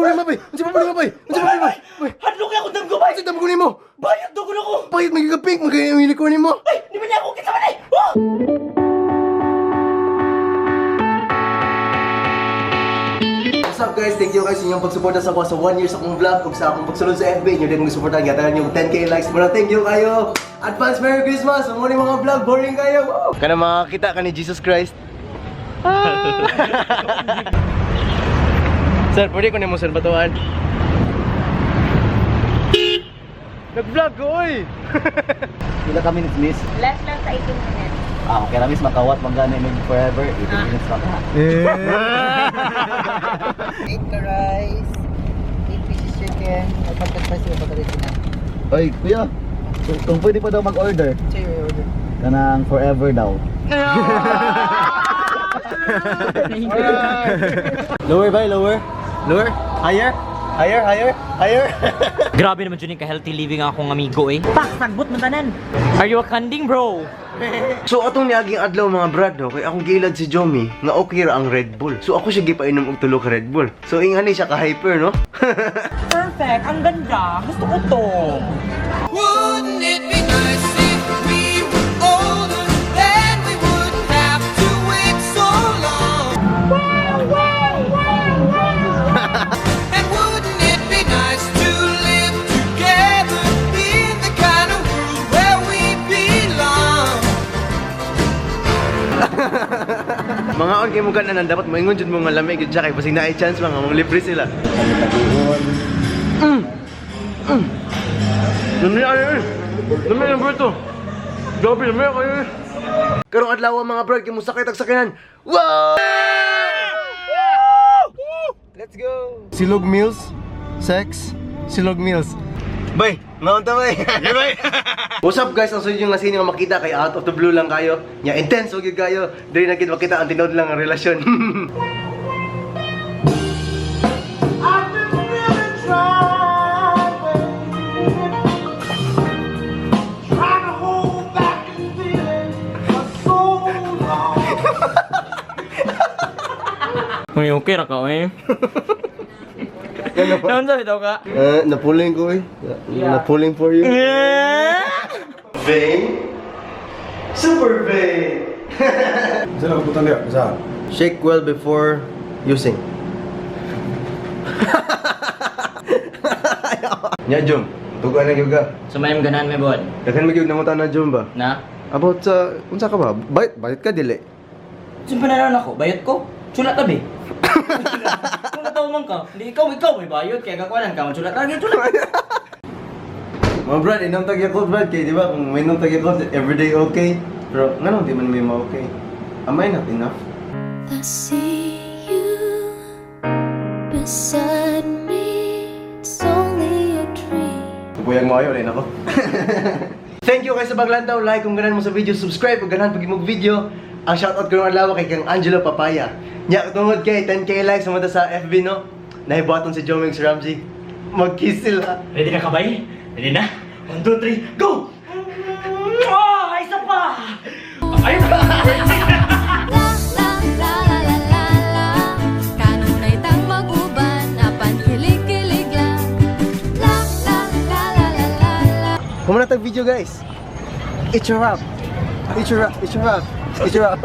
Problema bay? Unsa problema bay? Unsa problema? Bay. Hadlok kay ako damgo bay. Unsa damgo nimo? Bayot daw ko na ko. Bayot may pink magay ang unicorn nimo. Ay, di ba niya ako kinsa man eh? Oh! What's up, guys? Thank you guys sa inyong pagsuporta sa ako sa 1 year sa akong vlog ug sa akong pagsulod sa FB. Inyo din mong suportahan gatagan yung 10K likes. Muna thank you kayo. Advance Merry Christmas. Ang mga vlog boring kayo. Woo! Kana makakita ka ni Jesus Christ. Ah. Sir, pwede ko nimo sir batuan. Nag-vlog ko, oy. Pila ka minutes, miss? Less lang sa 18 minutes. Ah, okay na, miss. Makawat, manggana yung forever. 18 minutes pa ka. 8 ka rice, 8 pieces chicken, o pagkat spicy o pagkat original. Oy, kuya. Kung pwede pa daw mag-order. Sa'yo yung order. Kanang forever daw. Lower bay, lower. Lower. Higher. Higher, higher, higher. Grabe naman dyan yung ka-healthy living akong amigo eh. Pak, sagbot man tanan. Are you a kanding, bro? So atong niaging adlaw, mga brad, no, kay akong giilad si Jomi nga okay ra ang Red Bull. So ako siya gipainom og tulo ka Red Bull. So ingani siya ka hyper, no? Perfect. Ang ganda. Gusto ko to. Wouldn't it be nice if we were older? Then we wouldn't have to wait so long. And wouldn't it be nice to live together in the kind of world where we belong? Mga on kay mo kanan dapat moingon jud mo nga lami gyud siya kay basig naay chance mga mong libre sila. Lami ayo. Lami ang bruto. Grabe lami kayo. Karong adlaw, mga brad, kay mosakay tag sakyanan. Wow! Let's go. Silog Mills, sex, Silog Mills. Bay, naon ta bay? Bay. What's up, guys? Ang sunod yung nga nga makita kay out of the blue lang kayo. Nya intense wag gyud kayo. Diri na gid makita ang tinuod lang ang relasyon. Uy, okay ra ka eh. Naon sa bitaw ka? Napuling ko eh. Napuling for you. Vain? Super vain! Saan nakabutan niya? Saan? Shake well before using. Nya Jom, tugaan na gyud ka. Sumayam ganan may bon. Daghan magyud nangutan na Jom ba? Na? About sa unsa ka ba? Bayot, bayot ka dili. Saan pananaw ako? Bayot ko? Sulat tabi. Kung natawa man ka, hindi ikaw, ikaw may bayot. Kaya kakuanan ka, magsulat lagi, sulat. Mga brad, inom tag Yakult, brad, kay di ba kung may inom tag Yakult everyday okay. Pero nganong di man may ma-okay? Am I not enough? I see you beside me. It's only a dream. Tupuyag mo kayo, rin ako. Thank you kayo sa paglantaw, like kung ganahan mo sa video, subscribe kung ganahan pag imong video. Ang shoutout ko ng adlaw kay kang Angelo Papaya. Nya tungod kay 10K likes sa sa FB, no. Nahibuhaton si Joming si Ramsey. Mag-kiss sila. Ready na ka, bay? Ready na? 1, 2, 3, go! Oh, isa pa! Ayun! La la la la la la la. Kanunay tang mag-uban apan kilig-kilig lang. La la la la la la la. Kumana tag video, guys. It's a wrap. It's a wrap. It's a wrap. It's a wrap.